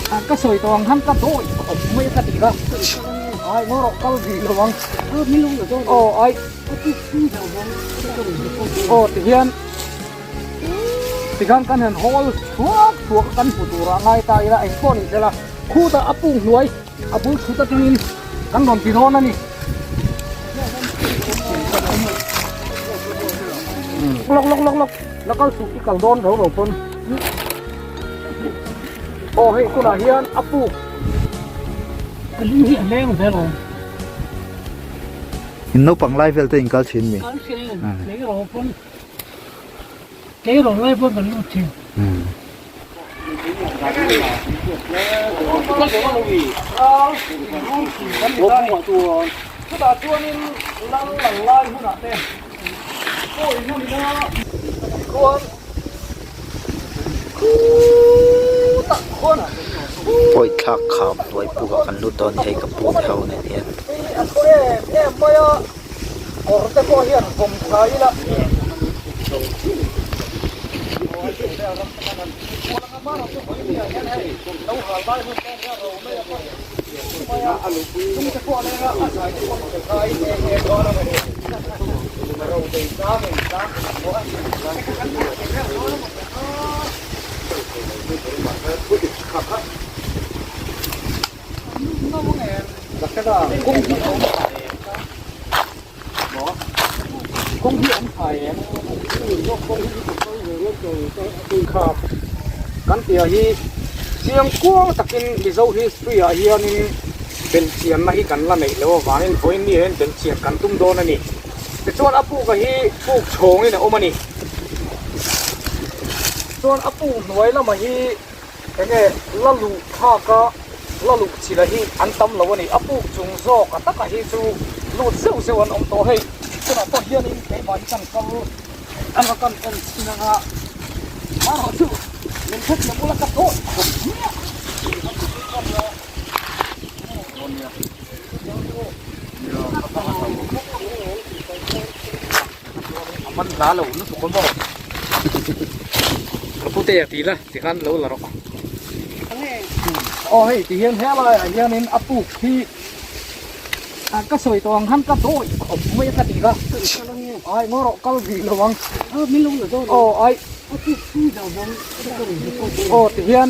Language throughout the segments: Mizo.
Ka sawi tawh ang khan ka dawi khawp mai a ka tih kha. Ai ngaw rawh kal rih lo ang. Aw ai. Aw tihian tikhan kan han hawl thuak thuak a kan hmu turah ngai ta ila engpawh ni sela khutah a puk hnuai a bul thut atangin kan rawn ti dawn a ni. Lawk lawk lawk lawk la kal suh i kal dawn ro ro pawn. Aw hei tunah hian a puk. Ka lung hi a leng vel awm. In naupang lai vel te in kal thin mi? Kal thin, tleirawl pawn tleirawl lai pawn kan lut thin. Chutah chuanin lal lal lai hunah te pawi hmun ina chuan khutah khuan Pawi thlak kham hnuai pukah kan lut dawn hei ka pu te ho nen hian. A thaw em em mai a, kawr te pawh hian vawm tha ila. Kawng hi awm thai em? Khap kan tia hi chiang kuang takin Mizo history ah hianin belhchianna hi kan la neih loh avangin vawiin ni ah hian belhchian kan tum dawn a ni. Tichuan a puk a hi puk chhawngin a awm a ni. Chuan a puk hnuai lamah hi Enge la luh thlak a, la luh chila hi an tam lo a ni. A puk chung zawk a taka hi chu lut zeuh zeuh an awm tawh hei. Tunah pawh hianin keimah hi kan kal anga kan en chhin anga marawh chu min hrethiam ula ka dawt khawp hmiah. A man hla lo lutuk a maw? Ka pute a ti la tikhan lo la rawh. Aw hei ti hian helai ah hianin a puk hi a ka sawi tawh ang khan ka dawi khawp mai a ka tih kha. Ai ngaw rawh kal rih lo ang. Aw ai. Aw ti hian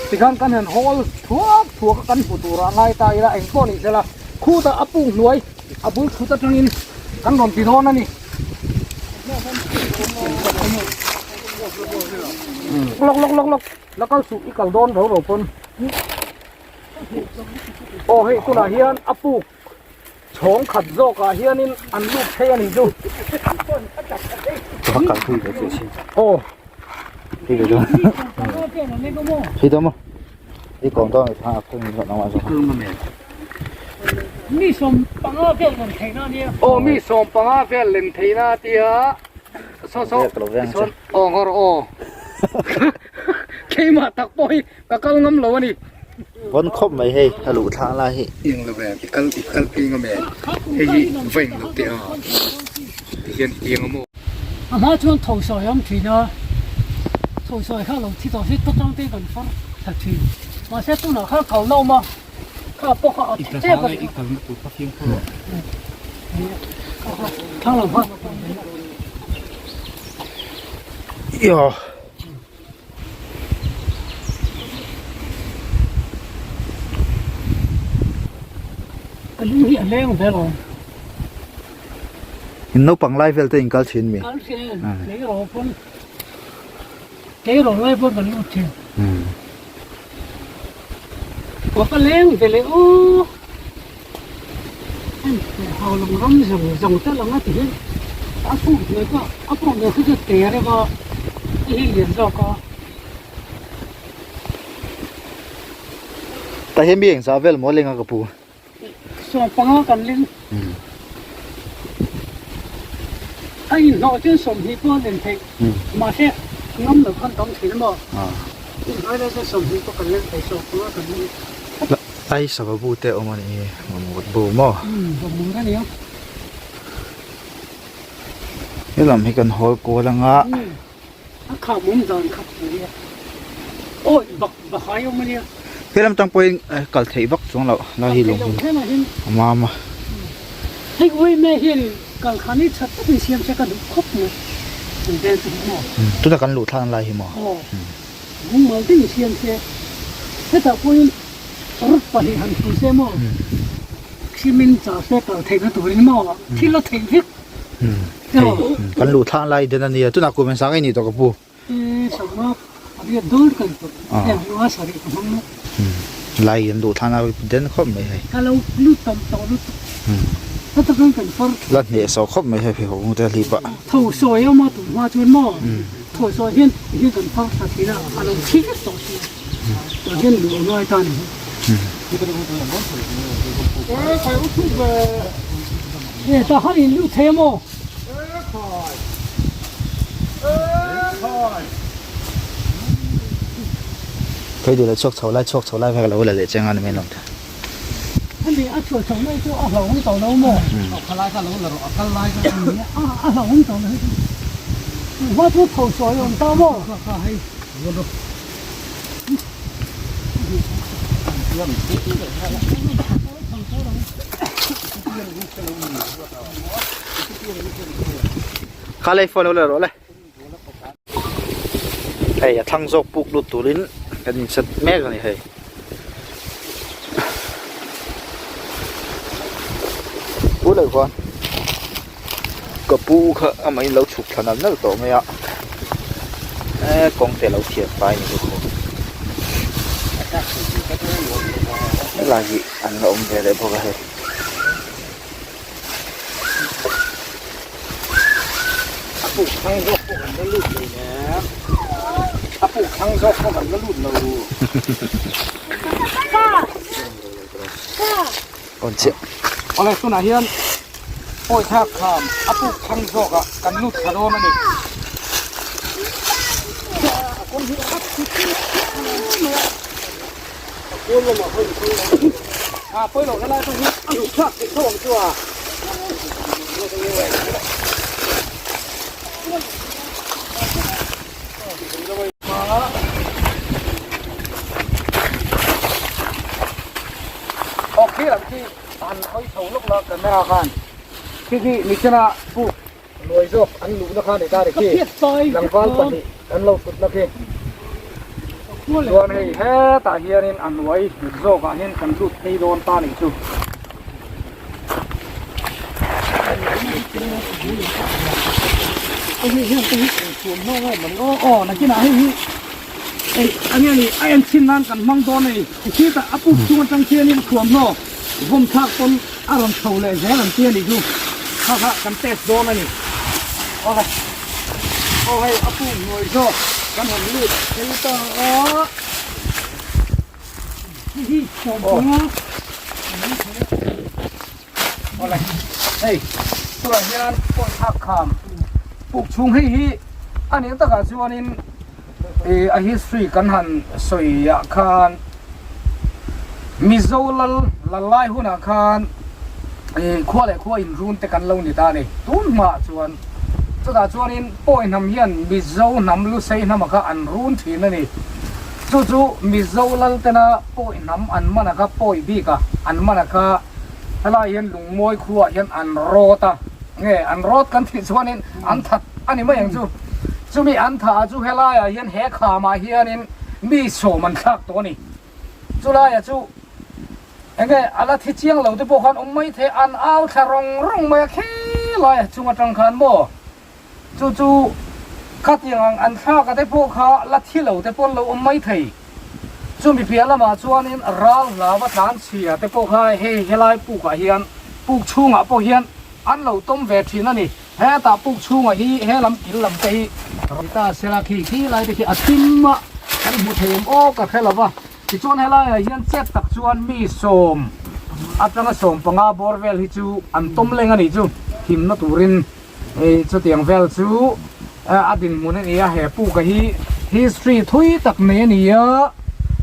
tikhan kan han hawl thuak thuak a kan hmu turah ngai ta ila engpawh ni sela khutah a puk hnuai. A bul thut atangin kan rawn ti dawn a ni. Lawk lawk lawk lawk la kal suh i kal dawn ro ro pawn. Aw hei tunah hian a puk chhawng khat zawkah hianin an lut thei a nih chu. Ka kal pui ve che sin. Aw. Hei ve dawn. Hei dawn maw? Hei kawng dawn a tha a phung zawk nangmah zawk. Mi 15 vel len theihna a nia. Aw mi 15 vel len theihna a tia. Saw saw tichuan aw ngawr aw. Keimah tak pawh hi ka kal ngam lo a ni. Vawn khawp mai hei a luh thlang lai hi. Eng lo ve i kal i kal phei ngam em hei hi va eng lo teh a ti hian i tiang a maw. A hma chuan tho sawi a awm thin a, tho sawi kha lo thi tawh se tawtang te kan far thla thin. Mahse tunah khan kal na awm a. Kha pawh kha a thi tep a ni. Thang lam kha. Iyo. Ka lung hi a leng vel awm. In naupang lai vel te in kal thin mi? Kal thin, tleirawl pawn tleirawl lai pawn kan lut thin. Aw ka leng ve leh aw. Hei hau lang ram zawng zawng te lang a ti hi a puk hmel pawh a puk hmel khi chu te reuh a hei hi lian zawk a. Tah hian mi engzah vel maw leng a ka pu? 15 kan ling. A inhlawh chuan 20 pawh a len theih. Mahse ngam lo khan tam thin a maw? Inhnuai lai chuan 20 pawh kan len thei, 15 kan ling. Ai sava bu te awm a ni hi, mamawt bu maw? Mamawt a nia. He lam hi kan hawl kual anga. A kham awm dan kha a nia. Awi bak bahai awm ania. He lam tang pawhin kal theih vak chuang loh lai hi lung hi a mam a. Hei ui me hian kal khan hi tha takin siam se ka duh khawp mai an vel chu hi maw. Tuna kan luh thlan lai hi maw. Aw lungmal deuh in siam se hetah pawhin rawt pahnih han hrui se maw cement chah se kal theihna turin maw thil a theih vek. Kan luh thlan lai den ania tunah kum engzah nge ni tawh ka pu. Lai an duh thlan a den khawp mai hei. La hneh sawh khawp mai hei pheikhawk rawng te a hlip a. Phei duh leh chhuak chho lai chhuak chho lai vek a lo la leh cheng a ni mai lawm te. Hemi a chhuah chho mai chu a hlauhawm tawh lo maw? Khalai kha lo la rawh a kal lai kha a ni a a hlauhawm tawh lo hei chu. Tunhma chu tho sawi awm ta maw? Kha hei. Kha lei phone lo la rawh le. Hei a thlang zawk puk lut turin kan in set mek a ni hei. Pu leh khuan ka pu kha amah in lo chhuk thla nalh nalh tawh mai a e kawng te lo thian fai ni bawk ho helai hi an la awm ve leh bawk a hei. A puk thlang zawk pawh kan la lut lo le. A puk thlang zawk pawh kan la lut lo. Awn chiah. Awle tunah hian pawi thlak kham a puk thlang zawkah kan lut thla dawn a ni. A pawi lo helai pawh hi a luh thlak theih tho ang chu a. Aw khi lam khi han hawi chho lawk la camera khan khi khi nichina puk Hnuai zawk an luhna kha ni ta ri khi tlangval pahnih an lo thutna khi chuan hei hetah hianin a hnuai zawkah hian kan lut phei dawn ta nih chu. Aw nakinah hei hi hei a nge ni a enchhin nan kan hmang dawn a ni khitah a puk chung atang khianin thuamhnaw vawm thlak pawn a rawn chho leh zel an ti a nih chu kha kha kan test dawn a ni awle aw hei a puk hnuai zawk kan rawn lut phei ta a awle hei tunah hian pawi thlak kham puk chhung hei hi a nih takah chuanin ih a history kan han sawi ah khan Mizo lal lal lai hunah khan ih khua leh khua inrun te kan lo ni ta a ni tun hmaah chuan chutah chuanin pawi hnam hian Mizo hnam Lusei hnamah kha an run thin a ni chu chu Mizo lal tena pawi hnam an man a kha pawi bik a an man a kha helai hian lungmawi khuaah hian an rawt a nge an rawt kan tih chuanin an that a ni mai ang chu chumi an thah ah chu helaiah hian he khamah hianin mi sawm an thlak tawh a ni. Chulaia chu enge a la thi chiang lo te pawh khan awm mai thei an au thla rawng rawng mai a khelaia chung atang khan maw chu chu khatiang ang an thlak a te pawh kha la thi lo te pawh an lo awm mai thei. Chumi piah lamah chuanin ral hlava tlan chhia te pawh kha hei helai pukah hian puk chhungah pawh hian an lo tawm ve thin a ni. Hetah puk chhungah hi he lam kil lam te hi rawn ta sela khi khi lai te khi a thim a kan hmu thei awm aw ka hre lo va tichuan helaiah hian chet tak chuan mi sawm atanga 15 bawr vel hi chu an tawm leng a nih chu himna turin hei chutiang vel chu a dinhmun a ni a he puk a hi history thui tak nei a ni a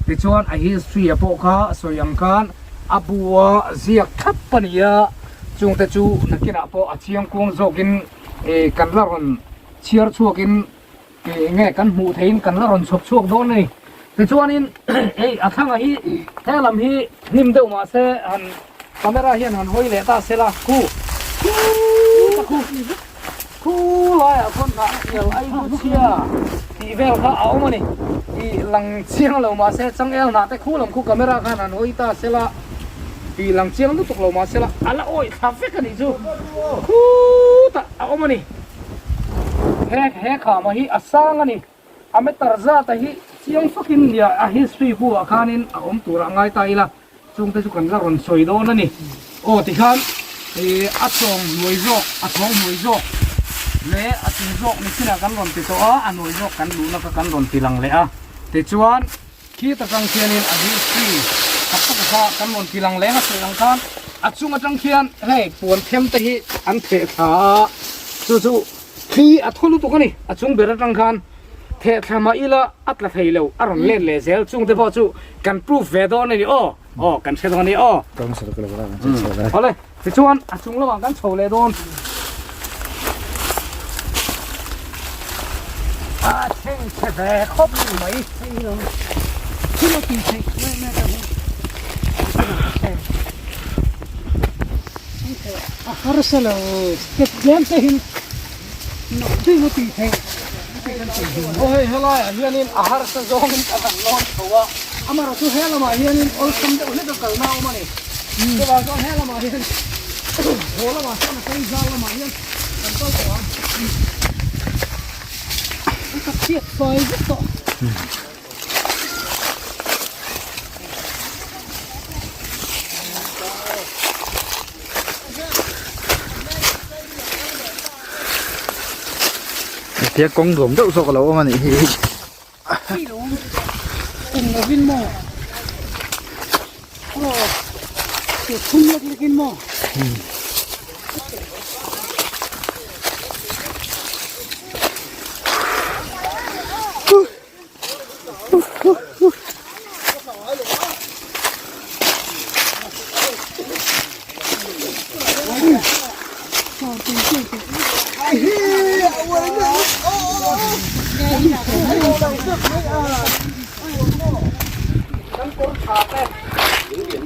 tichuan a history a pawh kha sawi ang khan a bua ziak thlap a ni a. Chungte chu nakinah pawh a chiangkuang zawkin kan la rawn chhiar chhuakin nge kan hmuh theihin kan la rawn chhawp chhuak dawn a ni. Tichuanin hei a thlangah hi he lam hi hnim deuh mah se han camera hian han hawi leh ta sela khu khu khu khu laiah khawn hnah thial ai bu chhia tih vel kha a awm a ni tih lang chiang lo mah se changel hnah te khu lam khu camera khan han hawi ta sela tih lang chiang lutuk lo mah sela a la awih thla vek a nih chu khutah a awm a ni he he khama hi a sang a ni. A meter zat a hi chiang fakin nia a history bu ah khanin a awm turah ngai ta ila chungte chu kan la rawn sawi dawn a ni. Aw tikhan ih a chawng hnuai zawk a chhawng hnuai zawk leh a chung zawk ni chinah kan rawn ti tawh a a hnuai zawk kan luhna kha kan rawn ti lang leh a tichuan khi ta tang khianin a history tak tak kha kan rawn ti lang leng a sawi ang khan a chung atang khian hei puan them te hi an theh thla a chu chu Thli a thaw lutuk a ni, a chung ber atang khan theh thla mah ila a tla thei lo, a rawn let leh zel chung te pawh chu kan proof ve dawn a ni aw, aw kan hre dawn a ni aw. Awle, tichuan a chung lamah kan chho leh dawn. A thleng chhe ve khawp mai. Thil a tih theih mai mai ta hi. A harsa lo step tlem te hi nok deuh a tih theih Aw hei helaiah hianin a harsa zawngin ka han lawn chho a, amaherawh chu he lamah hianin awlsam deuh hlek a kalna a awm a ni. Chuvang chuan he lamah hian haw lamah sawn a phei zal lamah hian kan kal tawh ang. Ka chhiat fai vek tawh. Hetia kawng nuam deuh zawk a lo awm a nih hi. Kum lovin maw aw thum lek lekin maw.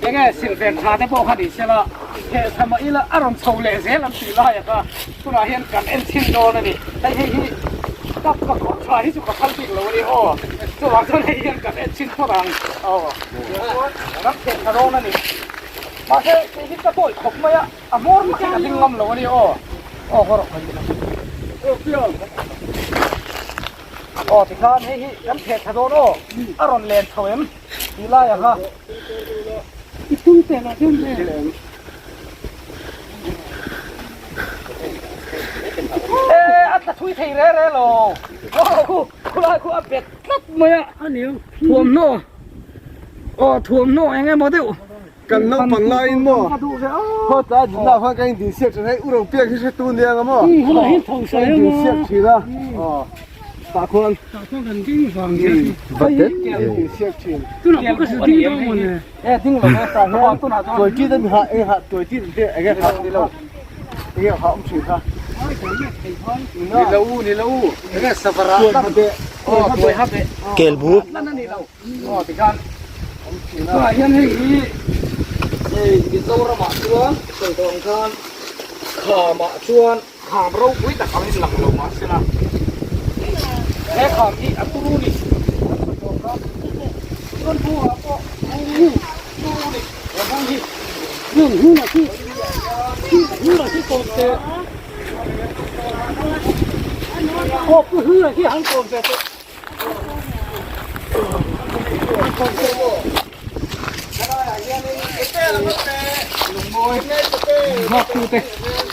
Enge silfen tha te pawh kha ni sela theh tha mah ila a rawn chho leh zel an tih lai a kha Tunah hian kan en chhin dawn a ni. Hei hei hi kap ka kawr tha hi chu ka phal bik lo a ni aw. Chuvang chuan hei hian kan en chhin phawt ang aw. Kan theh tha dawn a ni. Mahse kei hi ka tawi khawp mai a, a hmawr mak hi ka ding ngam lo a ni aw. Aw haw rawh. Aw tikhan hei hi kan theh tha dawn aw. A rawn len chho em tih lai ang a. I tum teh lah deuh nen. E a tla thui thei re re lo. Aw khu khulai khu a bet tlat mai a. Thuamhnaw aw thuamhnaw eng emaw deuh. Kan naupang laiin maw khaw tlai dinna ah khan kan indinsiak thin hei u Ropiak hi hretu nia nga maw kan indinsiak thin a aw tah khuan indinsiak thin tah hian tuai tit a mi hah eng hah tuai tit te eng nge hah eng nge hah awm thin kha tuai ha beh Kelbu. Tunah hian hei hi hei Mizoramah chuan sawi tawh ang khan khamah chuan kham ropui tak angin lang lo mah se la he kham hi a turu ni chuan buhah pawh turu ni he bu hi hmun hmunah khi hmunah khi kawm te aw pu hmunah khi han kawm ve teh.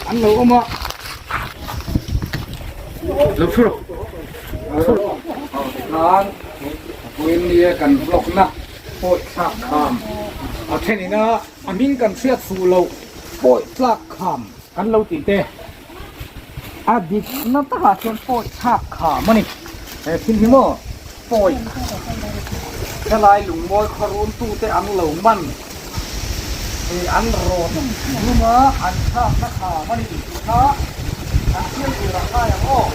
An lo awm a lo thu rawh thu rawh khan vawiin nia kan vlog na pawi thlak kham a thenin a a hming kan hriat fuh loh pawi tlak kham kan lo tih te. A dik na takah chuan pawi thlak kham a ni. He thil hi maw pawi helai lungmawi khaw run tute an lo man ih an rawt hlum a an thlakna kham a ni tih kha kan siam tur ah ngai ang aw.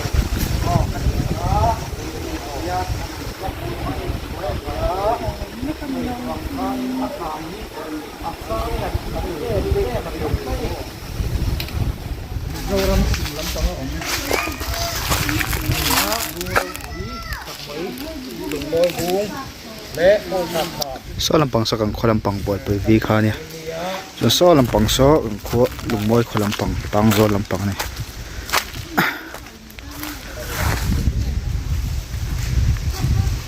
Aw kan ti a. Saw lampang saw kan khaw lampang buaipui vi kha ania chuan saw lampang saw kan khua lungmawi khaw lampang pangzawl lampang a ni.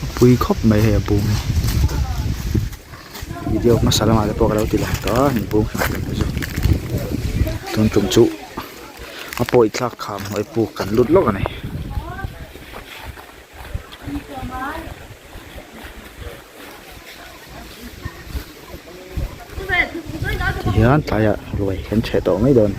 A pui khawp mai hei a bung hi video hmasa lamah te pawh ka lo ti lang tawh a bung hrim hrim te chu tun tum chu a pawi thlak kham hnuai puk kan lut lawk a ni. Tihian tlaiah ruai kan chheh tawh mai dawn.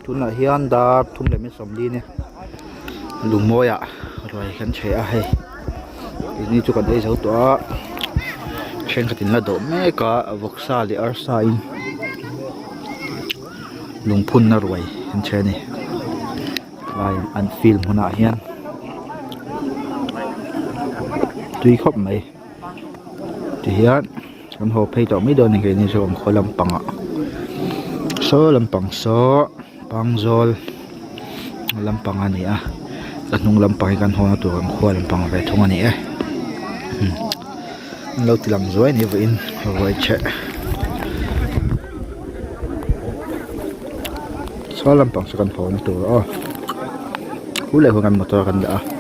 Tunah hian dar thum leh min sawmli nia lungmawiah ruai kan chheh a hei keini chu kan ei zo tawh a thenkhat in la dawh mek a vawksa leh arsa in lungphunna ruai an chhe a ni tlaiah an field hmunah hian tui khawp mai tihian kan haw phei tawh mai dawn a ni keini chu an khaw lampangah saw lampang saw pangzawl lampang a ni a a hnung lampang hi kan haw na tur kan khua lampang ve thung a ni e an lo ti lang zuai a ni vawiin ruai chheh saw lampang saw kan haw na tur aw khu leh khuan kan motor kan dah a.